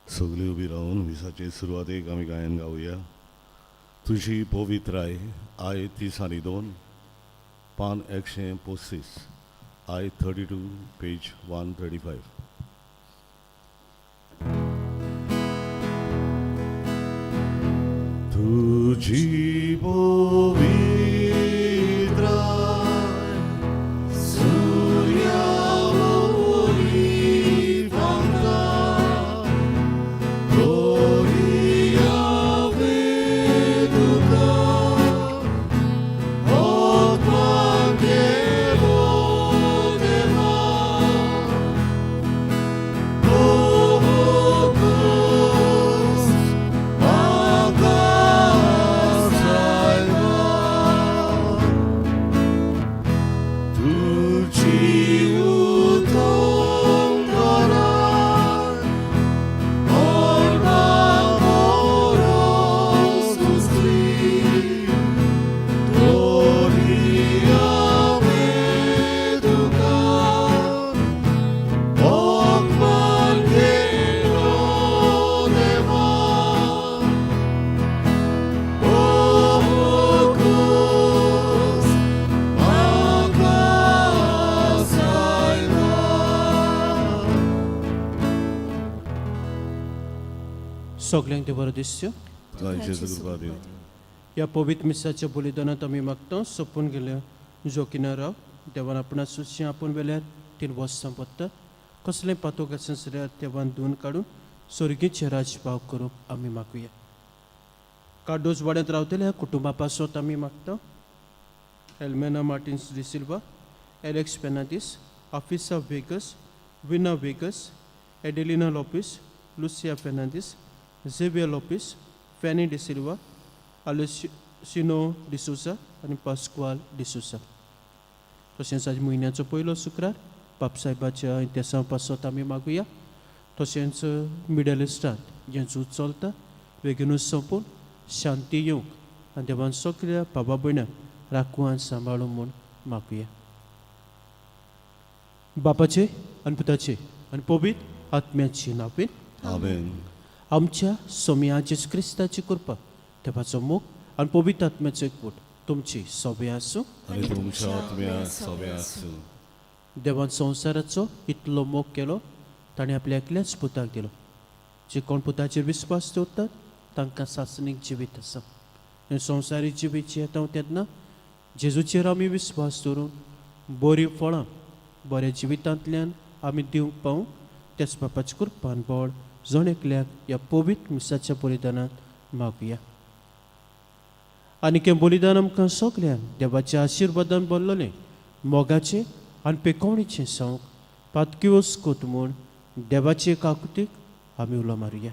सगळीं उबी रावन मिसाचे सुरवातेक आमी गायन गावया. तुजी पवित्राय I 32, पान 135, I 32, page 135. तुजी पवित्राय सुर्या वरी फांका, तरी हांवें तुका अपमान केलो देवा. भोगोस म्हाका सायबा, तुजी उतंगराय मरणां परस दुसरी, तरी हांवें तुका अपमान केलो देवा. भोगोस म्हाका सायबा. सगल्यांक देव बरो दिसच्यो. तांचे कृपा दिवं. ह्या पवित्र मिसाच्या बलिदानांत आमी मागता सोंपून गेल्या जोकिना राव देवान आपणा सुशें आपूण वेल्यार 3 वर्सां पडटा कसलें पातोक आसा जाल्यार देवान धुवन काडून स्वर्गीचे राजभाव करूंक आमी मागुया. कार्डोज वाड्यांत रावतल्या कुटुंबा पासत आमी मागता Elmena Martins D'Silva, Alex Fernandes, Afisa Vegas, Vina Vegas, Adelina Lopes, Lucia Fernandes, Xavier Lopes, Fanny D'Silva, Alessino D'Souza आनी पास्क्वाल डिसोजा. तशेंच आज म्हयन्याचो पयलो शुक्रार बापसाहेबाच्या इतिहासा पासत आमी मागुया. तशेंच मिडल इस्टांत जें झूज चलता बेगीनूच सोंपून शांती येवंक आनी देवान सगळ्या बाबा भयणांक राखून आनी सांबाळूं म्हूण मागुया. बापाचे आनी पुताचे आनी पवित्र आत्म्याचे नांवान. आमेन. आमच्या सोमया जेजू क्रिस्ताची कृपा, देवाचो मोग आनी पवित्र आत्म्याचो एकवट तुमची सोबे आसूं. आनी तुमच्या आत्म्या सगळें आसूं. देवान संवसाराचो इतलो मोग केलो, ताणें आपल्या एकल्याच पुताक दिलो. जे कोण पुताचेर विस्वास दवरतात तांकां सासणीक जिवीत आसा. हें संवसारीक जिवीत जियेता तेन्ना जेजूचेर आमी विस्वास दवरून बरीं फळां बऱ्या जिवितांतल्यान आमी दिवंक पावूंक त्याच बापाचे कृपान बळ जण एकल्याक ह्या पवित्र मिसाच्या बलिदानांत मागुया. आनी हें बलिदान आमकां सगल्यांक देवाच्या आशिर्वादान भरलेलें मोगाचें आनी पेकोवणेचें संक पातकिवस कोत म्हूण देवाचे काकुतीक आमी उलो मारुया.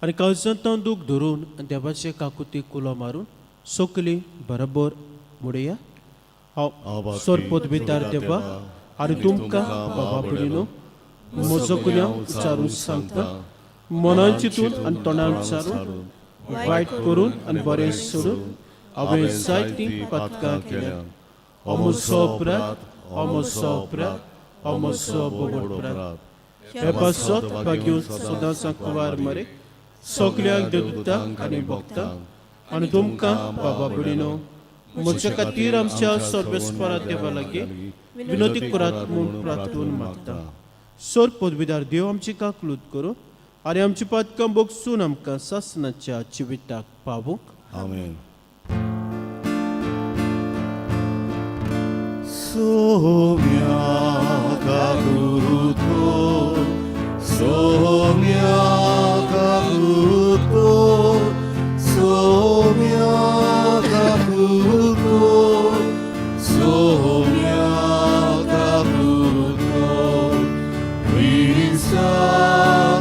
आनी काळजांत दूख धरून देवाचे काकुतीक उलो मारून सगलीं बरोबर म्हणुया. हांव सोरपोत भितर देवा आनी तुमकां बाबा भयणीनो म्हजो गुन्यांव उच्चारून सांगता. मनान चिंतून आनी तोंडान उच्चारून, वायट करून आनी बरें सोडून हांवें जायतीं पातकां केल्या. हो म्हजो अपराध, हो म्हजो अपराध, हो म्हजो बोबड अपराध. हे पासत भाग्यो सदांच कुवार मरे, सगल्यांक देवदूतांक आनी भक्तांक आनी तुमकां बाबा भयणीनो म्हज्या खातीर आमच्या सर्वेस्परा देवा लागीं विनोदी करात म्हूण प्रार्थून मागता. सोर पदवीदार देव आमची काकलूत करूं आनी आमची पातकां बोगसून आमकां सासनाच्या जिविताक पावूंक. आमेन. Saumya काकुतो, Saumya काकुतो, Saumya काकुतो, Saumya काकुतो, Missa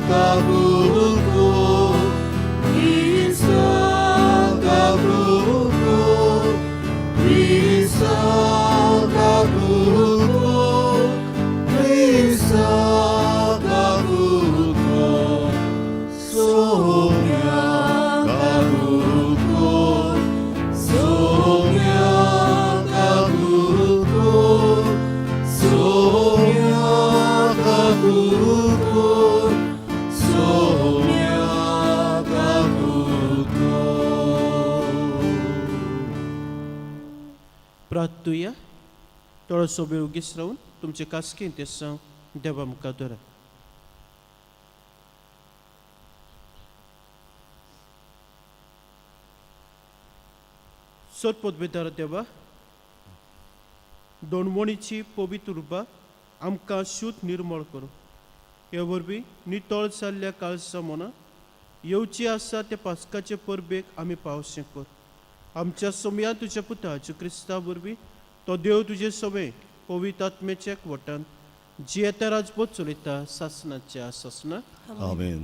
काकुतो, Missa काकुतो, Missa काकुतो, Missa काकुतो, Saumya काकुतो, Saumya काकुतो, प्रार्थुया. थोडोसो वेळ उगीच रावन तुमचे कास्कीन ते सांग देवा मुखार दवरात. सोदपदवेदार देवा, दोणवणीची पवित्र उर्बा आमकां शुद्ध निर्मळ करूं. हे वरवीं नितळ जाल्ल्या काळसा मना येवची आसा ते पास्काचे परबेक आमी पावशें कर. आमच्या सोमया तुज्या पुता जेजू क्रिस्ता वरवीं तो देव तुजे सवे पवित्र आत्म्याच्या एकवटान जियेता राजबोध चलयता सासनाच्या सासना. आमेन.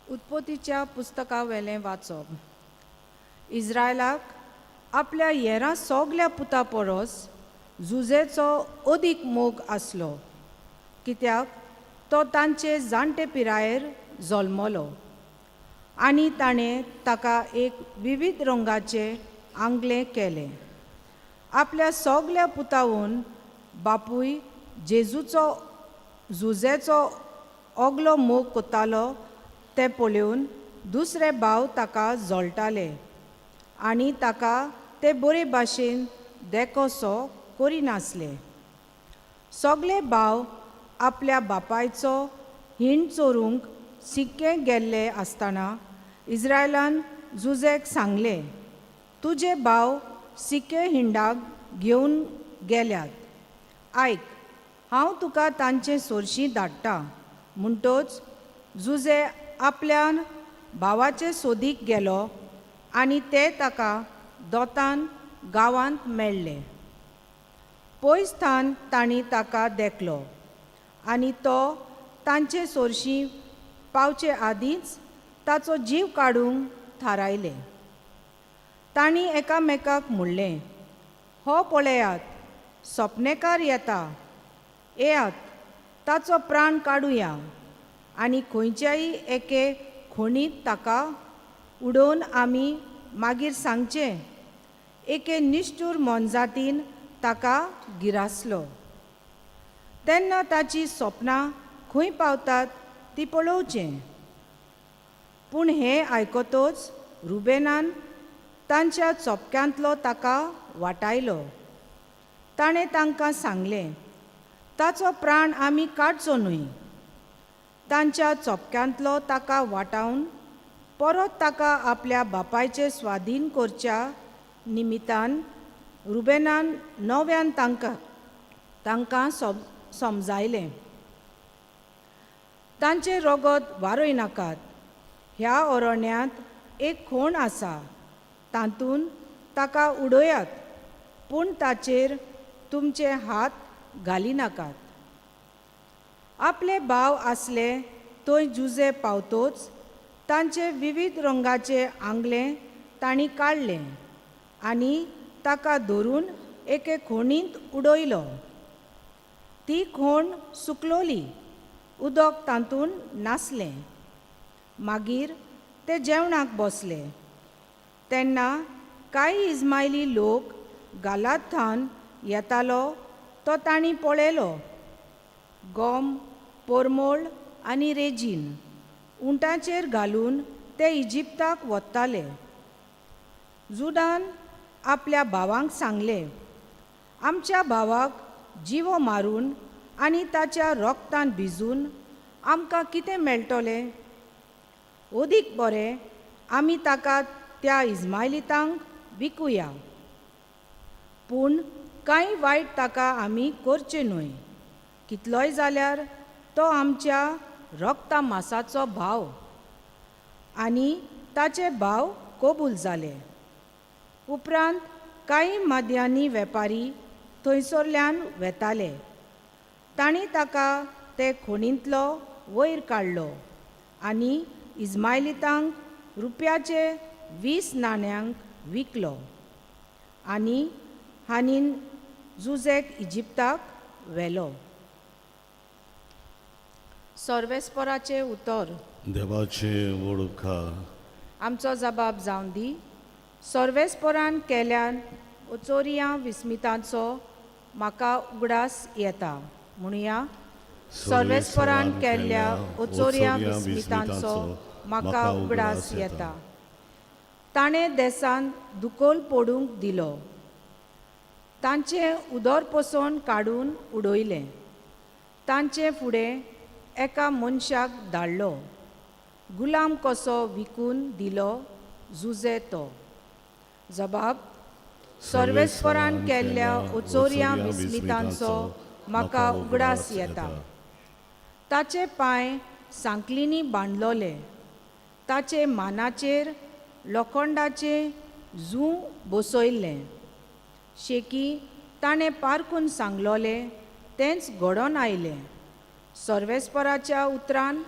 उत्पत्तीच्या पुस्तकावेलें वाचप. इस्रायलाक आपल्या येरां सोगल्या पुता परस जुजेचो अदीक मोग आसलो, कित्याक तो तांचे जाणटे पिरायेर जल्मलो आनी ताणें ताका एक विविध रंगाचें आंगलें केलें. आपल्या सोगल्या पुतावून बापूय जेजूचो जुजेचो ओगलो मोग कोतालो तें पळोवन दुसरे भाव ताका जळटाले आनी ताका ते बरे भाशेन देखोसो करिनासले. सगले भाव आपल्या बापायचो हिंड चोरूंक सिक्के गेल्ले आसतना इस्रायलान जुजेक सांगलें, तुजे भाव सिक्के हिंडाक घेवन गेल्यात, आयक हांव तुका तांचे सोरशीं धाडटा. म्हणटोच जुजे आपल्या भावाचे सोदीक गेलो आनी ते ताका दोतान गांवांत मेळ्ळे. पयस थावन तांणी ताका देखलो आनी तो तांचे सोरशीं पावचे आदींच ताचो जीव काडूंक थारायलें. तांणी एकामेकाक म्हणलें, हो पळयात सपनेकार येता, येयात ताचो प्राण काडुया आनी खंयच्याय एके खोणींत ताका उडोवन आमी मागीर सांगचें एके निश्ठूर मोनजातीन ताका गिरासलो. तेन्ना ताची सपनां खंय पावतात ती पळोवचें. पूण हें आयकतच रुबेनान तांच्या चोपक्यांतलो ताका वाटायलो. ताणें तांकां सांगलें, ताचो प्राण आमी काडचो न्हय. तांच्या चोपक्यांतलो ताका वाटावन परत ताका आपल्या बापायचे स्वाधीन करच्या निमितान रुबेनान नव्यान तांकां तांकां समजायलें, तांचें रगत वारय नाकात, ह्या अरण्यांत एक खोण आसा तातूंत ताका उडयात, पूण ताचेर तुमचे हात घालिनाकात. आपले भाव आसले थंय जुजे पावतोच तांचे विविध रंगाचे आंगलें तांणी काडलें आनी ताका धरून एके खोणींत उडयलो. ती खोण सुकलोली, उदक तातूंत नासलें. मागीर ते जेवणाक बसले. तेन्ना कांय इस्मायली लोक गालाद थावन येतालो तो तांणी पळयलो. गोम, पोरमोळ आनी रेजीन उंटाचेर घालून ते इजिप्ताक वताले. जुडान आपल्या भावांक सांगलें, आमच्या भावाक जिवो मारून आनी ताच्या रोगतान भिजून आमकां कितें मेळटलें? अदीक बरें आमी ताका त्या इस्मायलितांक विकुया, पूण कांय वायट ताका आमी करचें न्हय. कितलोय जाल्यार तो आमच्या रोगता मासाचो भाव. आनी ताचे भाव कबूल जाले. उपरांत कांय माद्यांनी वेपारी थंयसरल्यान वेताले. तांणी ताका ते खोणींतलो वयर काडलो आनी इस्मायलितांक रुपयाचे 20 नाण्यांक विकलो आनी हानीन जुजेक इजिप्ताक व्हेलो. सर्वेस्पराचें उतर. देवाचे व्हड उपकार. आमचो जबाब जावन दी. सर्वेस्परान केल्यान ओचोरिया विस्मितांचो म्हाका उगडास येता. म्हणुया, सर्वेस्परान केल्ल्या ओचोरया विस्मितांचो म्हाका उगडास येता. ताणें देसान दुकोल पडूंक दिलो, तांचें उदर पसून काडून उडयलें. तांचे फुडें एका मनशाक धाडलो, गुलाम कसो विकून दिलो जुजे तो. जबाब. सर्वेस्परान केल्ल्या ओचोरया विस्मितांचो म्हाका उगडास येता. ताचे पांय सांकलिनी बांदलोले, ताचे मानाचेर लोखंडाचें जूं बसयल्लें. शेकी ताणें पारकून सांगलोलें तेंच घडोन आयलें. सर्वेस्पराच्या उतरान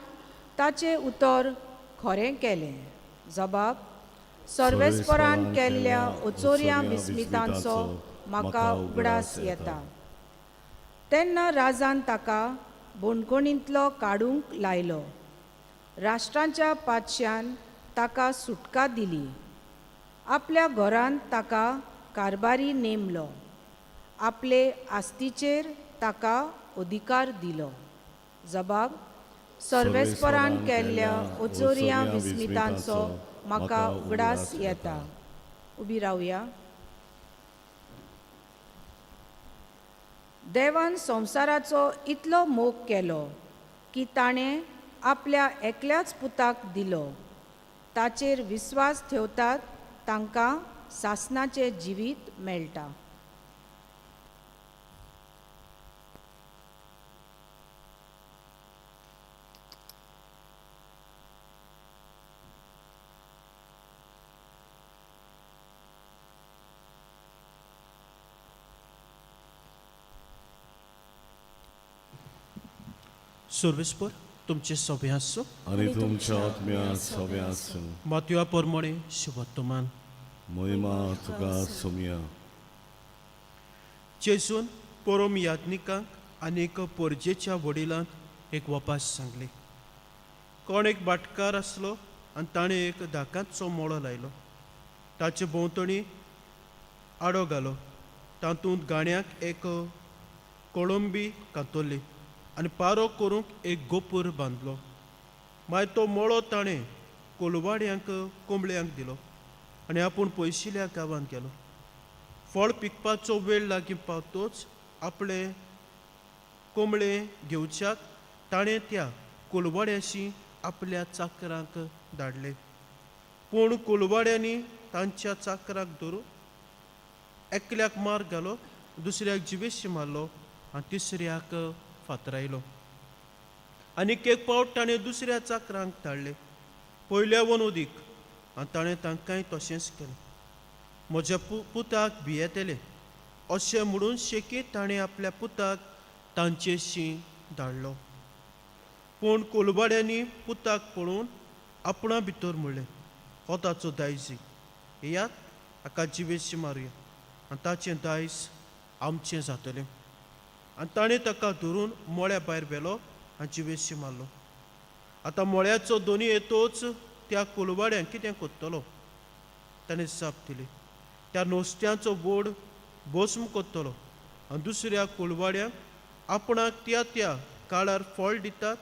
ताचें उतर खरें केलें. जबाब. सर्वेस्परान केल्ल्या ओचोरया विस्मितांचो म्हाका उगडास येता. तेन्ना राजान ताका बणकोणींतलो काडूंक लायलो. राष्ट्रांच्या पातशान ताका सुटका दिली. आपल्या घरांत ताका कारभारी नेमलो. आपले आस्तीचेर ताका अधिकार दिलो. जबाब. सर्वेस्परान केल्ल्या ओचोरया विस्मितांचो म्हाका उगडास येता. उबी रावया. देवान संवसाराचो इतलो मोग केलो की ताणें आपल्या एकल्याच पुताक दिलो. ताचेर विस्वास ठेवतात तांकां सासणाचें जिवीत मेळटा. सर्वेस्पर तुमचे सभे आसूं. आनी तुमच्या आत्म्या सभे आसूं. मातयो परमणे शुभत्तमान. महिमा तुका सोमया. जेजून पोरोम याज्ञिकांक आनी एक पोरजेच्या वडिलांक एक वपास सांगली. कोण एक भाटकार आसलो आनी ताणें एक धाकांचो मोळो लायलो. ताचे भोंवतणी आडो घालो. तातूंत गाण्याक एक कोळंबी कातरली आनी पारो करूंक एक गोपूर बांदलो. मागीर तो मोळो ताणें कोलवाड्यांक कोंबड्यांक दिलो आनी आपूण पयशिल्या गांवांत गेलो. फळ पिकपाचो वेळ लागीं पावतोच आपले कोंबळे घेवच्याक ताणें त्या कोलवाड्याशी आपल्या चाकरांक धाडले. पूण कोलवाड्यांनी तांच्या चाकराक धरून एकल्याक मार घालो, दुसऱ्याक जिवेशी मारलो आनी तिसऱ्याक फातरायलो. आनीक एक फावट ताणें दुसऱ्या चाकरांक धाडले, पयल्या वन उदीक, आनी ताणें तांकांय तशेंच केलें. म्हज्या पुताक भियेतले अशें म्हणून शेकीत ताणें आपल्या पुताक तांचेशी धाडलो. पूण कोलवाड्यांनी पुताक पळोवन आपणा भितर म्हणलें, हो ताचो दायजी, येयात हाका जिवेशी मारुया आनी ताचें दायज आमचें जातलें. आनी ताणें ताका धरून मळ्या भायर व्हेलो आनी जिवेशी मारलो. आतां मळ्याचो दोनी येतोच त्या कोलवाड्यांक कितें कोत्तलो? ताणें जाप दिली, त्या नुस्त्यांचो बोड भस्म कोत्तलो आनी दुसऱ्या कोलवाड्यांक आपणाक त्या त्या काळार फळ दितात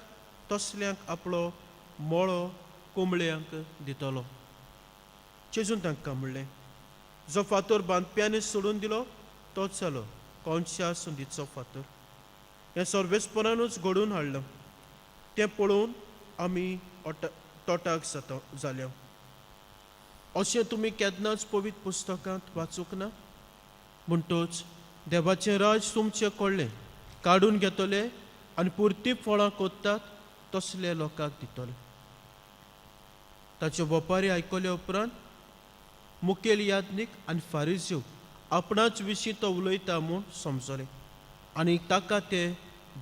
तसल्यांक आपलो मळो कोंबड्यांक दितलो. जेजून तांकां म्हणलें, जो फातर बांदप्यांनी सोडून दिलो तोच जालो कोणशा संदीचो फातर. हें सर्वेस्परानूच घडोवन हाडलां, तें पळोवन आमी तोटाक जाता जाल्या. अशें तुमी केन्नाच पवित्र पुस्तकांत वाचूंक ना? म्हणटोच देवाचें राज तुमचें कडलें काडून घेतले आनी पुरती फळां कोत्तात तसले लोकांक दितले. ताचे वपारी आयकल्या उपरांत मुखेल याज्ञीक आनी फारिज्यो आपणाच विशीं तो उलयता म्हूण समजले आनी ताका ते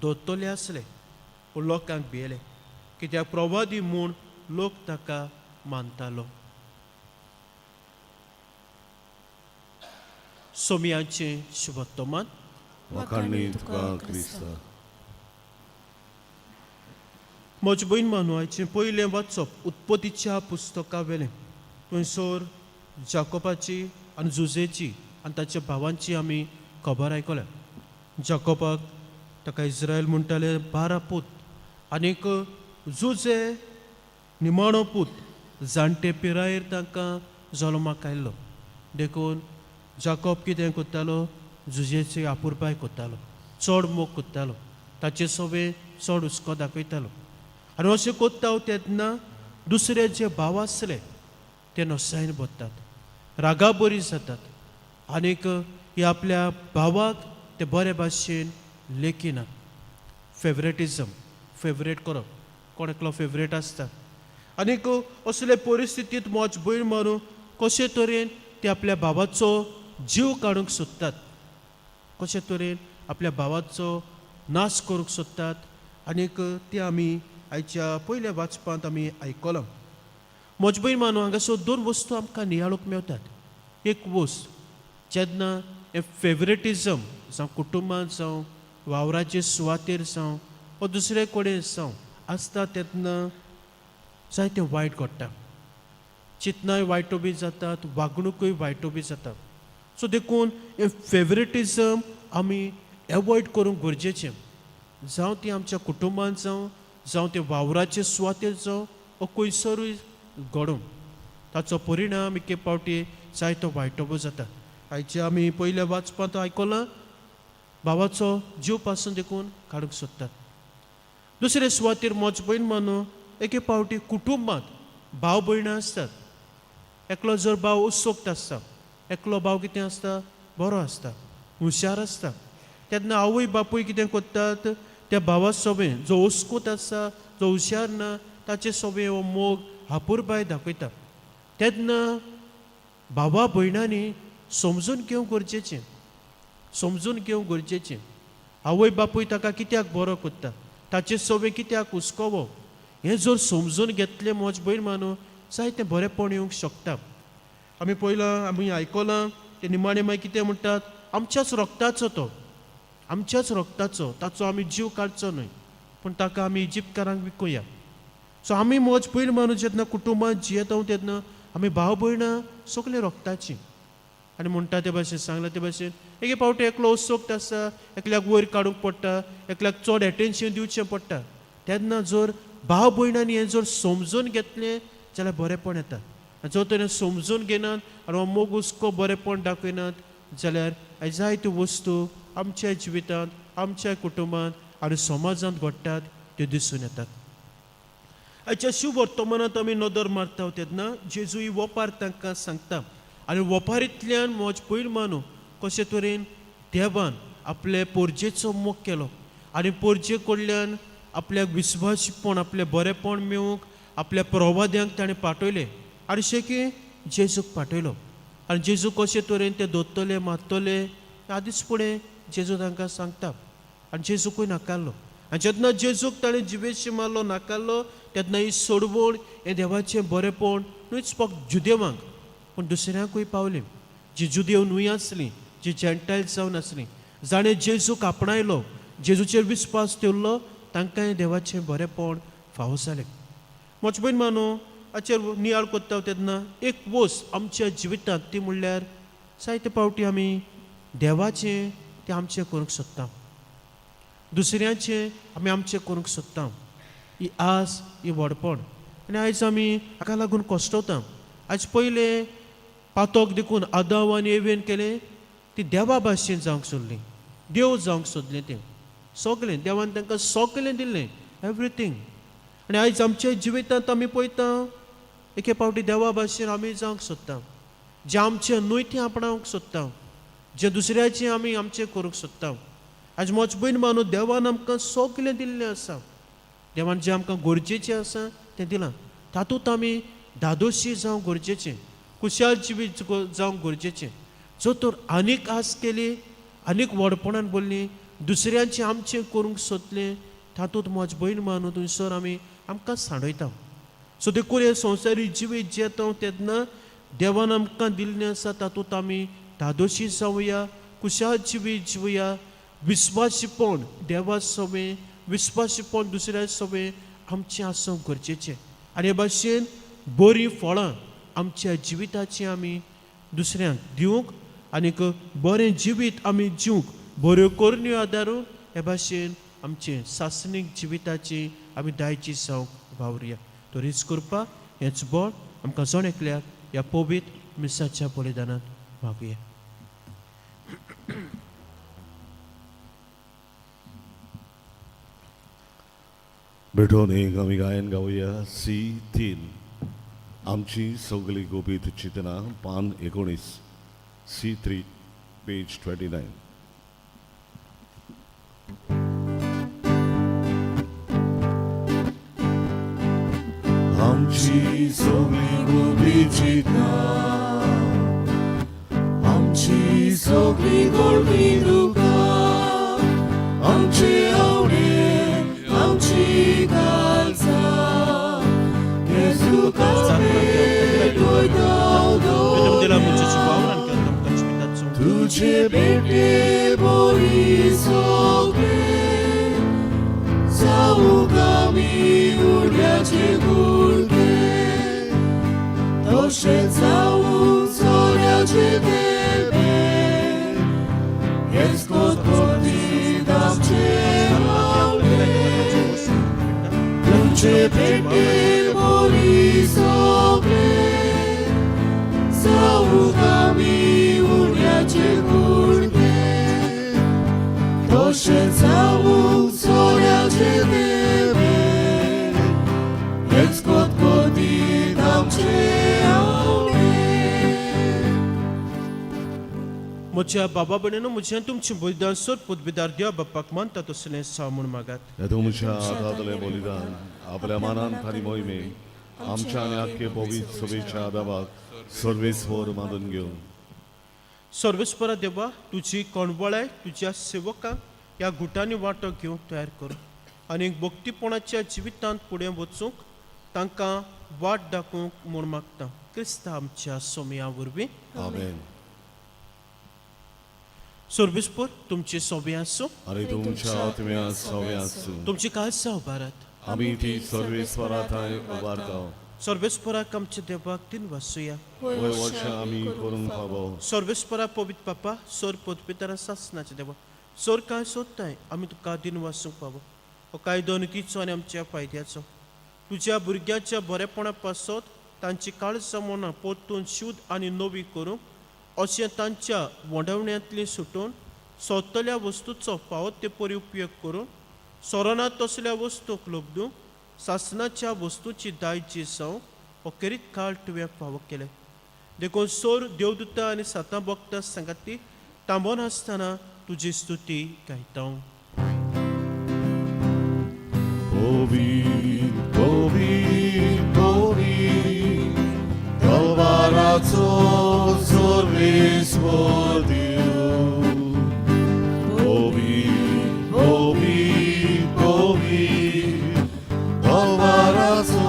धरतले आसले, पूण लोकांक भियेले कित्याक प्रवादी म्हूण लोक ताका मानतालो. सोमयाचें शुभत्तमान. वाखाणी तुका क्रिस्ता. म्हजे भयण मानवाचें पयलें वाचप उत्पत्तीच्या पुस्तका वेलें. थंयसर जाकोबाची आनी जुजेची आनी ताच्या भावांची आमी खबर आयकल्या. जाकोबाक ताका इस्रायल म्हणटाले 12 पूत आनीक जुजे निमाणो पूत जाणटे पिरायेर तांकां जल्माक आयलो. देखून जाकोब कितें करतालो, जुजेची आपुरबाय करतालो, चड मोग करतालो, ताचे सवे चड हुस्को दाखयतालो. आनी अशें करता तेन्ना दुसरे जे भाव आसले ते नसायन भरतात, रागाबरी जातात आनीक हे आपल्या भावाक ते बरे भाशेन लेखिनात. फेवरेटिजम, फेवरेट करप, कोण एकलो फेवरेट आसता आनीक असले परिस्थितींत मोज भयण मारून कशे तरेन ते आपल्या भावाचो जीव काडूंक सोदतात, कशे तरेन आपल्या भावाचो नाश करूंक सोदतात. आनीक ते आमी आयच्या पयल्या वाचपांत आमी आयकलां. म्हज भयण मानू, हांगासर दोन वस्तू आमकां नियाळूंक मेळटात. एक वस्त, जेन्ना हें फेवरेटिजम जावं कुटुंबांत जावं वावराचे सुवातेर जावं वा दुसरे कडेन जावं आसता तेन्ना जायतें वायट घडटा, चिंतनाय वायटो बी जातात, वागणुकूय वायटो बी जाता. सो देखून हें फेवरेटिजम आमी एवॉयड करूंक गरजेचें, जावं ती आमच्या कुटुंबांत जावं, जावं ते वावराचे सुवातेर जावं वा खंयसरूय घडूं, ताचो परिणाम एके फावटी जायतो वायटो बी जाता. आयचे आमी पयल्या वाचपांत आयकलां, भावाचो जीव पासून देखून काडूंक सोदतात. दुसरे सुवातेर मोज भयण मानू, एके फावटी कुटुंबांत भाव भयणां आसतात. एकलो जर भाव उत्सुक्त आसता, एकलो भाव कितें आसता, बरो आसता, हुशार आसता, तेन्ना आवय बापूय कितें करतात, त्या भावा सोबें जो उत्स्कूत आसा, जो हुशार ना, ताचे सोबें हो मोग हापुरबाय दाखयता. तेन्ना भावा भयणांनी समजून घेवंक गरजेचें, समजून घेवंक गरजेचें, आवय बापूय ताका कित्याक बरो करता, ताचे सोबें कित्याक हुस्कोवप, हें जर समजून घेतलें म्हज भयण मानू, जायतें बरेंपण येवंक शकता. आमी पळयलां, आमी आयकलां, ते निमाणें मागीर कितें म्हणटात, आमच्याच रक्ताचो तो, आमच्याच रक्ताचो, ताचो आमी जीव काडचो न्हय, पूण ताका आमी इजिप्तकारांक विकुया. सो आमी म्हज भयण मानू जेन्ना कुटुंबांत जियेता तेन्ना आमी भाव भयणां सगळीं रक्ताचीं. आनी म्हणटा ते भाशेन, सांगलां ते भाशेन, एके फावटी एकलो उत्सुक्त आसा, एकल्याक वयर काडूंक पडटा, एकल्याक चड एटेन्शन दिवचें पडटा. तेन्ना जर भाव भयणांनी हें जर समजून घेतलें जाल्यार बरेंपण येता. आनी जर तर समजून घेनात आनी हो मोग हुस्को बरेंपण दाखयनात जाल्यार जायत्यो वस्तू आमच्या जिवितांत, आमच्या कुटुंबांत आनी समाजांत घडटात त्यो दिसून येतात. आयच्या शिव वर्तमानांत आमी नदर मारता तेन्ना जेजू ही वपार तांकां सांगता आनी वपारींतल्यान म्हज पयर मानू कशे तरेन देवान आपले पोरजेचो मोग केलो आनी पोरजे कडल्यान आपल्याक विस्वासपण, आपलें बरेंपण मेळूंक आपल्या प्रवाद्यांक ताणें पाठयलें आनी शेकी जेजूक पाठयलो. आनी जेजू कशे तरेन ते दोत्तले मारतले आदींच फुडें जेजू तांकां सांगता आनी जेजूकूय नाकारलो. आनी जेन्ना जेजूक ताणें जिवेशी मारलो, नाकारलो, तेन्ना ही सोडवण, हें देवाचें बरेंपण न्हूच फक्त जुदेवांक पूण दुसऱ्यांकूय पावलें, जी जुदेव न्हूय आसलीं, जी जेंटायल जावन आसलीं, जाणें जेजूक आपणायलो, जेजूचेर विस्वास दवरलो, तांकांय देवाचें बरेंपण फावो जालें. म्हज भयण मानू, हाचेर नियाळ करता तेन्ना एक वस्त आमच्या जिवितांत, ती म्हणल्यार जायते फावटी आमी देवाचें तें आमचें करूंक सोदता, दुसऱ्याचें आमी आमचें करूंक सोदता. ही आस, ही व्हडपण आनी आयज आमी हाका लागून कश्टवता. आयज पयलें पातोक देखून आदाव आनी एवेन केलें, ती देवा भाशेन जावंक सोदली, देव जावंक सोदलें. तें सगळें देवान तांकां सगळें दिल्लें, एवरीथींग. आनी आयज आमच्या जिवितांत आमी पळयता, एके फावटी देवा भाशेन आमी जावंक सोदता, जें आमचें न्हय तें आपणावंक सोदता, जें दुसऱ्याचें आमी आमचें करूंक सोदता. आयज म्हज भयण मानू, देवान आमकां सगळें दिल्लें आसा, देवान जें आमकां गरजेचें आसा तें दिलां, तातूंत आमी धादोशी जावंक गरजेचें, खुशाल जिवीत जावंक गरजेचें. जर तर आनीक आस केली, आनीक व्हडपणान बोल्ली, दुसऱ्यांचें आमचें करूंक सोदलें, तातूंत म्हज भयण मानू थंयसर आमी आमकां सांडयता. सो देखून हें संवसारीक जिवीत जियेता तेन्ना देवान आमकां दिल्लें आसा तातूंत आमी धादोशी जावया, खुशाल जिवीत जिवया, विस्वासीपण देवा सवें, विस्वासीपण दुसऱ्या सवें आमचें आसूंक गरजेचें. आनी हे भाशेन बरीं फळां आमच्या जिविताचीं आमी दुसऱ्यांक दिवंक आनीक बरें जिवीत आमी जिवंक बऱ्यो करण्यो आदारून हे भाशेन आमचे सासणीक जिविताची आमी दायजी जावंक वावरुया. तो रीच करपाक हेंच बळ आमकां जण एकल्याक ह्या पवित्र मिसाच्या बलिदानांत मागुया. भेटून एक आमी गायन गावया सी 3 आमची सगळी गोपीत चिंतना पान 19 सी 3 पेज 29. आमची सगळी गोपी चिंतना आमची सगळी गोडवी दुकां आमचे आवडे आमची कालसा येसू तुझे भेटे बोरी सगळे जाऊंक आमी उडल्याचे गुडगे तशें जावूंक सोऱ्याचे देवे हेच कोतकोतीत आमचे आवडे तुझे भेटे बोरी सगळे जाऊंक आमी उडल्याचे गुडगे तशें जावूंक सोऱ्याचे देवे हेच कोतकोतीत आमचे आवडे. म्हज्या बाबा भयणीनो, म्हजें तुमचें बलिदान सोद पदवीदार देवा बापाक मानता तसलें साव म्हूण मागात. तुमच्या हातांतलें बलिदान आपल्या मानान आनी मोहिमे आमच्या आनी आख्खे पवित्र सभेच्या आदाबाक सर्वेस्वर मानून घेवन. सर्वेस्परा देवा, तुजी कोणवळाय तुज्या सेवकांक ह्या गुटांनी वांटो घेवंक तयार कर आनी भक्तीपणाच्या जिवितांत फुडें वचूंक तांकां वाट दाखोवंक म्हूण मागता, क्रिस्ता आमच्या सोमया वरवीं. आमेन. सर्वेस्पर तुमचे सोबे आसूं. आनी तुमच्या आत्म्या सवे आसूं. तुमची काळजां उबारात. आमी ती सर्वेस्वरा थंय उबारता. सर्वेस्पराक आमच्या देवाक तीन वासुया. वय वर्षां आमी करूंक फावो. सर्वेस्परा पवित्र बापा, सोर पदपितरा सासनाचे देवा, सोर कांय सोदताय आमी तुका दिन वासूंक फावो. हो कायदो नितीचो आनी आमच्या फायद्याचो. तुज्या भुरग्यांच्या बरेपणा पासत तांची काळजां मनां परतून शुद्ध आनी नवी करूंक, अशें तांच्या वडवण्यांतली सुटून सोदतल्या वस्तूचो फावो ते परी उपयोग करून सोरोना तसल्या वस्तूंक लोबदूंक सासनाच्या वस्तूची दायजी जावं हो खेरीत काळ तुवें फावो केलें. देखून सोर देवदूता आनी सातां भक्तां सांगाती तांबोन आसतना तुजी स्तुती गायता. पवित्र पवित्र पवित्र तलवाराचो सर्वेस्वर देव. पवित्र पवित्र पवित्र तलवाराचो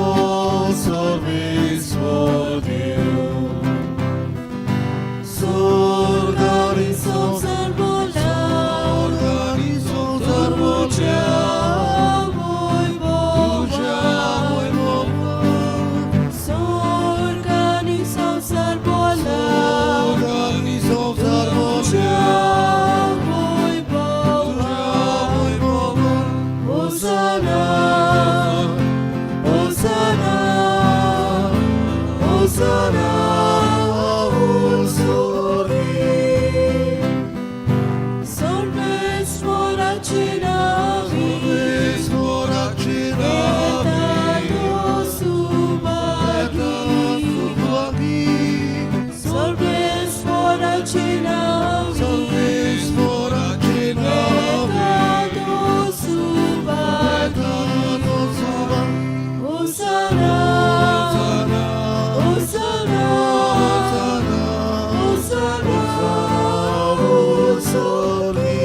सर्वेस्वर देव. स्वर्ग आनी संवसार बोला स्वर्ग आनी संवसार तुज्या तुज्या वैभवान. स्वर्ग आनी संवसार बोला स्वर्ग आनी संवसार तुज्या तुज्या वैभवान. होसाना होसाना होसाना स्वर्गी. सर्वेस्वराचे नांवी सर्वेस्वराचे येता नांवी तो सुभागी. सुभागी. सर्वेस्वराचे नांवी सर्वेस्वराचे नांवी येता तो सुभागी. येता तो सुभागी. होसाना होसाना होसाना स्वर्गी.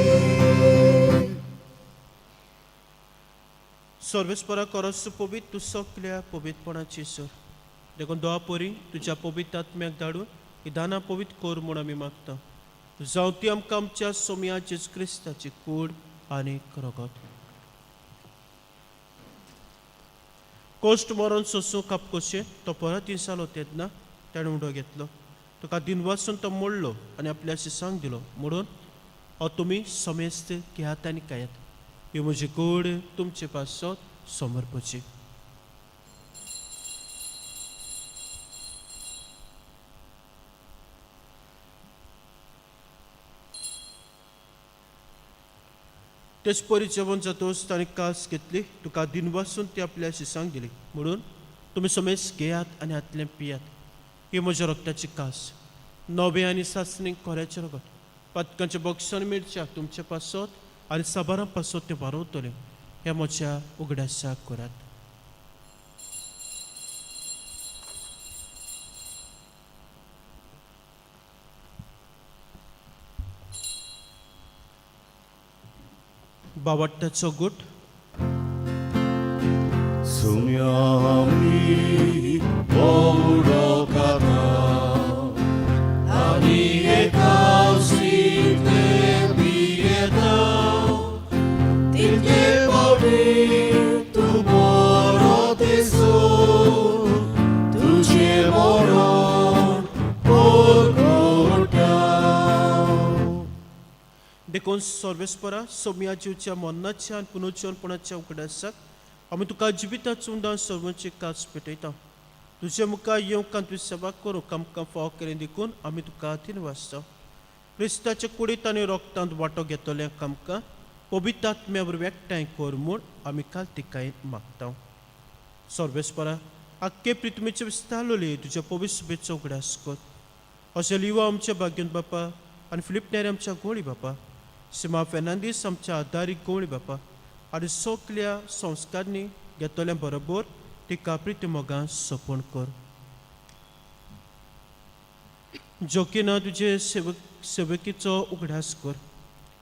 सर्वेस्परा करस पवित्र, तूं सगल्या पवित्रपणाची सर. देखून दोवा परी तुज्या पवित्र आत्म्याक धाडून ही दानां पवित्र कर म्हूण आमी मागता. जावं ती आमकां आमच्या सोमया जेजू क्रिस्ताची कूड आनी रगत. कोश्ट मरण सोसूंक आपकोशें तो परत जालो तेन्ना ताणें उडो घेतलो, तुका दिनवासून तो मोडलो आनी आपल्या शिसांक दिलो म्हणून हो तुमी समेस्त घेयात आनी खायात. ही म्हजी कूड तुमचे पासत समर्पची. तेच परी जेवण जातोच ताणें कास घेतली, तुका दिनवासून ती आपल्या शिसांक दिली, म्हणून तुमी समेज घेयात आनी हातलें पियात. ही म्हज्या रक्ताची कास, नवें आनी सासणी खोऱ्याचें रगत, पातकांचें बक्षण मिरच्या तुमचे पासत आनी साबारां पासत तें वारवतलें. ह्या म्हज्या उगडासाक करात. बावट्टाचो गुट. सुम्यामी उडो खाता आनी एकावशींतले पियेता तितले फावटी तूं बरो दिसो तुजें मरण परगटा. देखून सर्वेस्परा सोम्या जिवच्या मरणाच्या आनी पुनर्जीवनपणाच्या उगडासाक आमी तुका जिविताचो उंडान सर्वांची कास पेटयता. तुजे मुखार येवंक आनी तुजी सेवा करूंक आमकां फावो केलें देखून आमी तुका दिनवासता. क्रिस्ताच्या कुडींत आनी रोगतांत वांटो घेतल्यांक आमकां पवित्र आत्म्या वरवीं एकठांय कर म्हूण आमी कालतिकायेन मागता. सर्वेस्परा आख्खे प्रिथ्मीचे विस्तारलोले तुज्या पवित्र सुबेचो उगडास कर. अशें लिवा आमच्या भाग्यन बापा आनी फिलीप नेरी आमच्या गोळी बापा, सिमा फेर्नांदीस आमच्या आदारीक गोळी बापा आनी सगल्या संस्कारांनी घेतल्या बरोबर तिका प्रिती मोगान सोंपण कर. जोकिना तुजे सेवकीचो उगडास कर.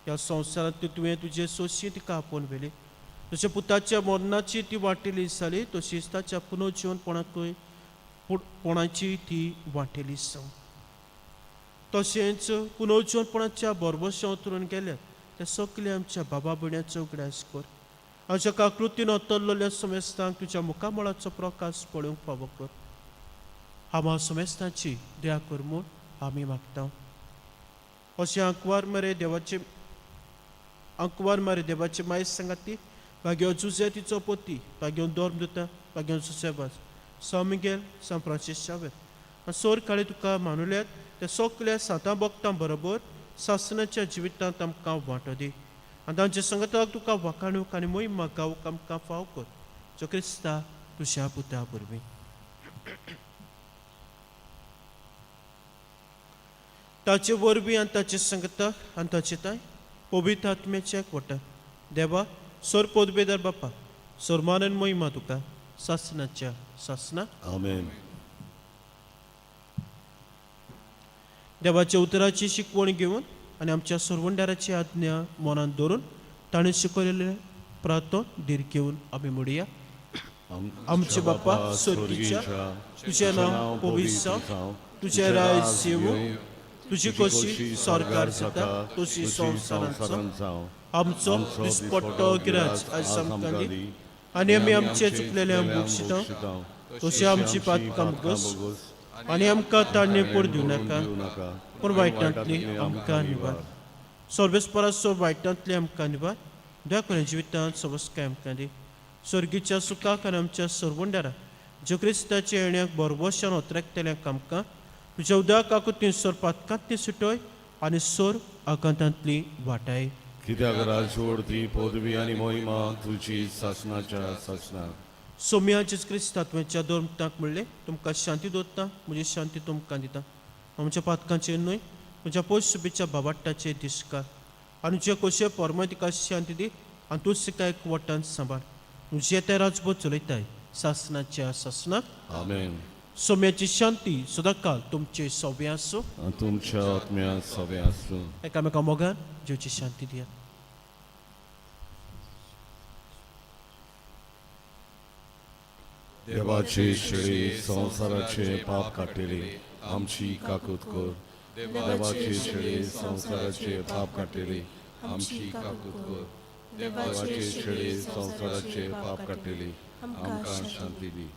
ह्या संवसारांत तुवें तुजे सोशी तिका आपोवन व्हेली. तुज्या पुताच्या मरणाची ती वांटेली जाली, तशीच ताच्या पुनर्जीवनपणाकूय पणाची ती वांटेली जावं. तशेंच पुनर्जीवनपणाच्या बरबशा उतरून गेल्यात त्या सगल्या आमच्या बाबा भयण्याचो उगडास कर. आमच्या काकृतीन अतरलेल्या समेस्तांक तुज्या मुखामळाचो प्रकाश पळोवंक फावो कर. आमा समेस्तांची दया कर म्हूण आमी मागता. अशें आंकवार मरे देवाचे आंकवार मरे देवाचे मायस सांगाती भाग्यो जुजे तिचो पोती, भाग्यो दोर्म दिता, भाग्यो जुसेबाज सान मिगेल, सान फ्रांसीस शावेर आनी सोर काळी तुका मानुल्यात त्या सगल्या सांतां भक्तां बरोबर सासणाच्या जिवितांत आमकां वांटो दी आनी तांच्या संगताक तुका वाखाणूक आनी मोहिमा गावूंक आमकां फाव कर, जो क्रिस्ता तुज्या पुता वरवीं. ताचे वरवीं आनी ताचे संगताक आनी ताचे ताय पवित्र आत्म्याच्या एकवटान देवा सोर पोदबेदार बापा सोरमानन मोहिमा तुका सासणाच्या सासना. आमेन. देवाच्या उतराची शिकवण घेवन आनी आमच्या सरवंडाराची आज्ञा मनांत दवरून ताणें शिकयलेले प्रातो धीर घेवन आमी म्हणुया. आमचे बापा स्वर्गीच्या, तुजें नांव पवित्र जावं, तुजें राज येवूं, तुजी कशी सरकार जाता तशी संवसारांत जावं. आमचो दिसपट्टो गिराज आयज आमकां दी आनी आमी आमचे चुकलेले बक्षिता तशी आमची पातकां बगस आनी आमकां ताणें पोड दिवं नाका, पूण वायटांतली आमकां निवार. सर्वेस्पराचो वायटांतली आमकां निवार. दया जिवितांत सवस्काय आमकां दी. स्वर्गीच्या सुखाक आनी आमच्या सरवंडारा ज्यो क्रिस्ताच्या येण्याक बरबशान ओतरेकतल्यांक आमकां तुज्या उदक आकृतीन सोर पातकांतली सुटय आनी सोर आकांतांतली वाटाय. कित्याक राजवड ती पदवी आनी मोहिमा तुजी सासणाच्या सासणाक. सोम्या जेजू क्रिस्ता तुवें दोन म्हणलें, तुमकां शांती दवरता, म्हजी शांती तुमकां दिता. आमच्या पातकांचेर न्हय, म्हज्या पोश सुबेच्या बाबाट्टाचेर दिसकार आनी जे कशे परमाय तिका शांती दी आनी तूं तिका एक वटान सांबाळ. तुजें तें राजभर चलयताय सासणाच्या सासणाक. आमेन. सोम्याची शांती सदांकाल तुमचे सोबे आसूं आनी तुमच्या आत्म्या सोबे आसूं. एकामेका मोगान जेवची शांती दियात. देवाचे शेळी संवसाराचे पाप काडटली आमची काकूत कर. देवाचे शेळी संवसाराचे पाप काडटली आमची काकूत कर. देवाचे शेळी संवसाराचे पाप काडटली आमकां शांती दी.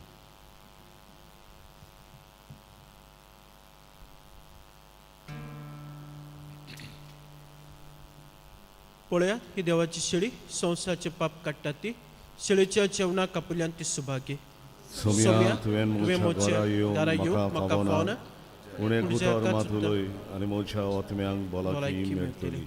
पळयात ही देवाची शेळी संवसाराचे पाप काडटा ती शेळीच्या जेवणाक कापुल्यान ती सुभागी. सोम्या, तुवें म्हज्या घरा येवंक म्हाका फावना, उणें पूण ज्या कुतर एकाच मात उलय आनी म्हज्या आत्म्यांक भलायकी भलायकी मेळटली. मेळटली.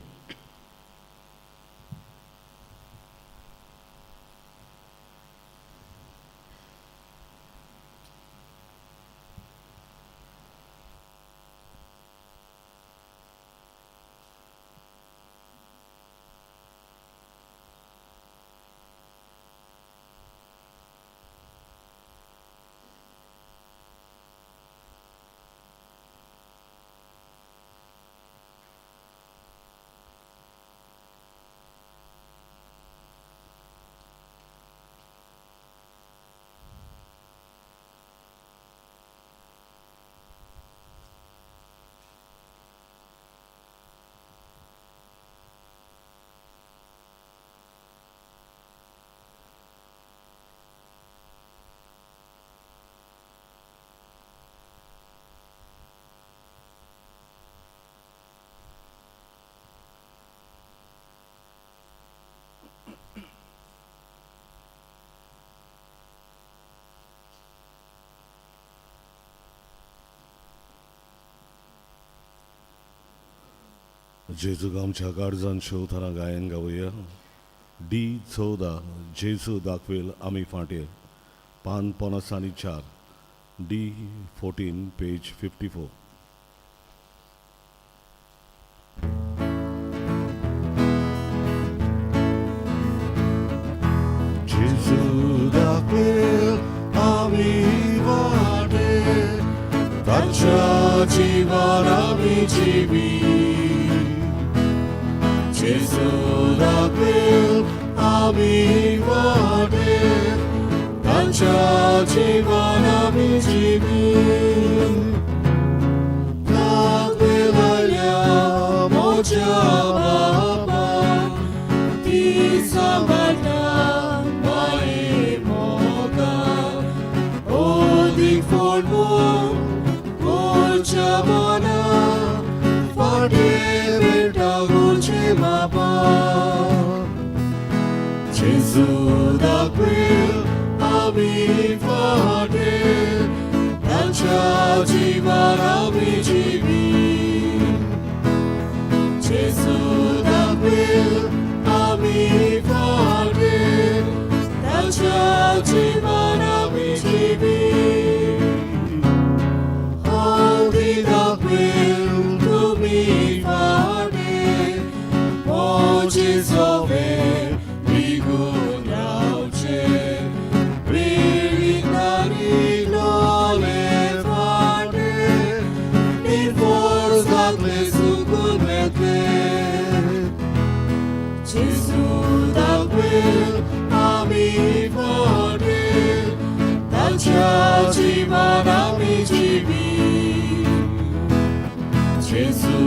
जेजूक आमच्या काळजान शेवथाना गायन गावया. डी 14, जेजू दाखवेल आमी फांटे, पान 54, डी 14, पेज 54. जेजू दाखवेल आमी वाटे, ताच्या जिवान आमी जिवी. जेजू दाखवेल आमी वाटे, ताच्या जिवान आमी जिवी. दाखवेल आयल्या म्हज्या बापाक, ती सांबाळटा माये मोगाक. ओदीक फोडून मोच्या मनाक, फाटीं बेटा गुरचे बापाक. जेजू दाखवेल आमी फाटे, ताच्या जिवान आमी जिवी. जेजू दाखवेल आमी फाटे, ताच्या जिवान आमी जिवी. हळदी दाखवेल तुमी फाटे, म्हजे सोबे रिगून रावचे. प्रेरीत नारिलोले फाटे, निर्फोर्स दाखले सुकून वेतले. जेजू दाखवेल आमी फाटे, ताच्या जिवान आमी जिवी. जेजू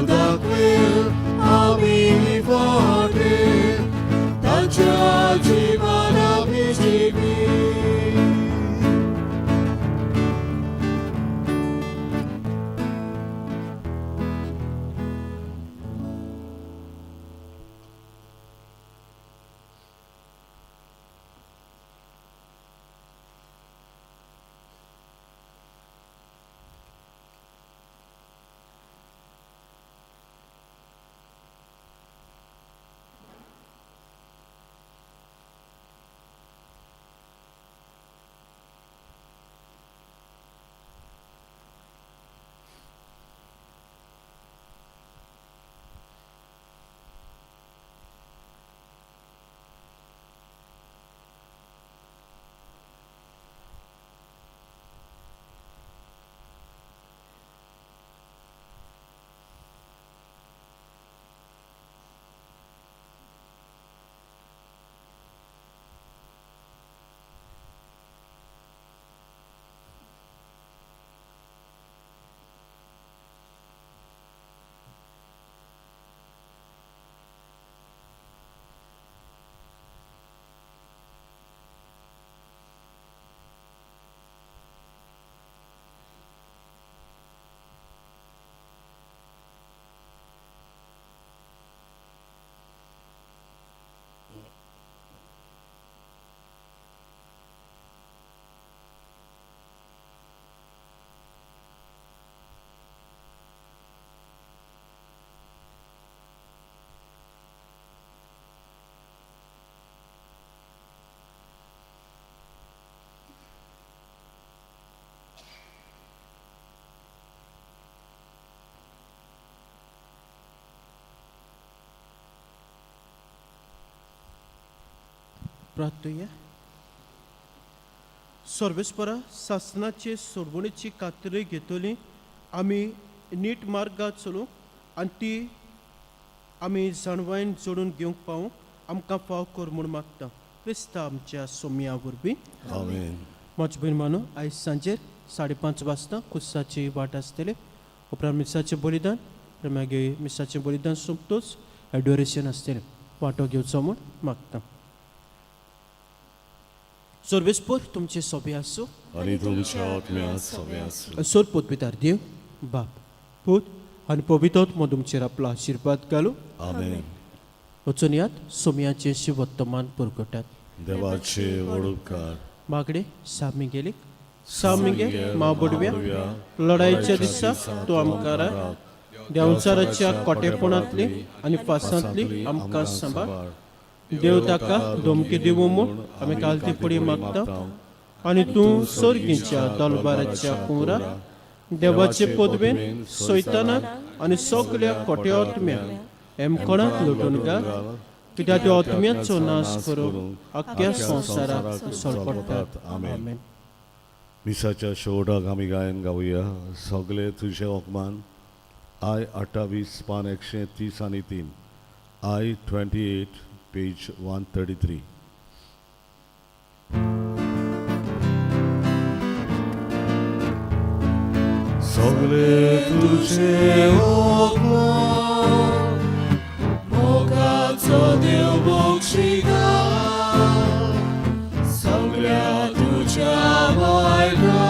दाखवेल आमी फाटे, ताच्या जिवान आमी जिवी. प्रार्थुया. सर्वेस्परा सासनाचे सोडवणेची कातरी घेतली आमी नीट मार्गार चलूंक आनी ती आमी जाणवायन जोडून घेवंक पावूंक आमकां फाव कर म्हूण मागता क्रिस्ता आमच्या सोम्या वरवीं. आमेन. म्हज भयण मानू, आयज सांजेर 5:30 वाजता कुसाची वाट आसतली. उपरांत मिसाचें बलिदान, मागीर मिसाचें बलिदान सोंपतोच एडोरेशन आसतलें. वांटो घेवचो म्हूण मागता. सर्वेस्पोर तुमचे सोबे आसूं आनी तुमच्या आत्म्यात सोबे आसूं. सोर पोतबितार देव बाप पूत आनी पवित्र तुमचेर आपलो आशिर्वाद घालूं. आमेन. वचून यात, सोमयाचे शिवत्तमान पुरगटात. देवाचे व्हड उपकार. मागणे सामिगेलीक. सामिगे मा बडव्या, लढायच्या दिसा तूं आमकां राख. देंवचाराच्या कोटेपणांतली आनी फासांतली आमकां सांबाळ. देव ताका धमकी दिवं म्हूण आमी कालती फुडें मागता. आनी तूं सर्गीच्या दलबाराच्या कुंवरा देवाचे पदवेन सैतानाक आनी सगल्या कोटे आत्म्याक हेमकोणाक लुटून घाल, कित्याक त्या आत्म्याचो नाश करून आख्ख्या संवसाराक सोडपडटात. आमेन. मिसाच्या शेवटाक आमी गायन गावया सगळे तुजे अपमान. I 28 पान 133, I 28 page 133. सगळे तुझे अपमान मोगाचो देव बक्षिता सगळ्या तुज्या बायला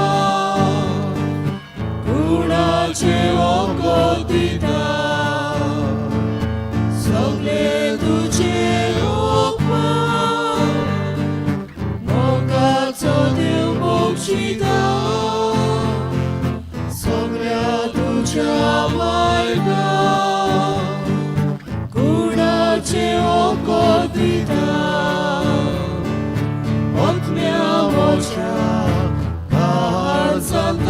गुणाचे वखद दिता. सगळे तुझे अपमान मोगाचो देव बक्षिता सगळ्या तुज्या बायला गुणाचे वखद दिता. आत्म्या म्हज्या काळजांत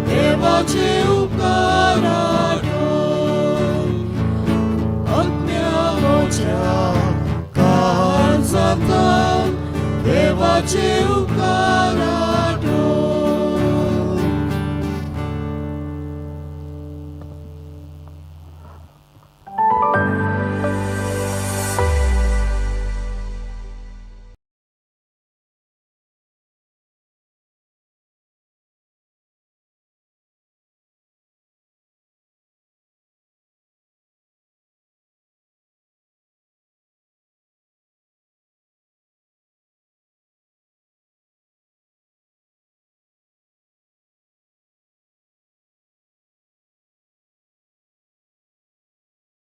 देवाचे उपकार आठव. आत्म्या म्हज्या काळजांत देवाचे उपकार.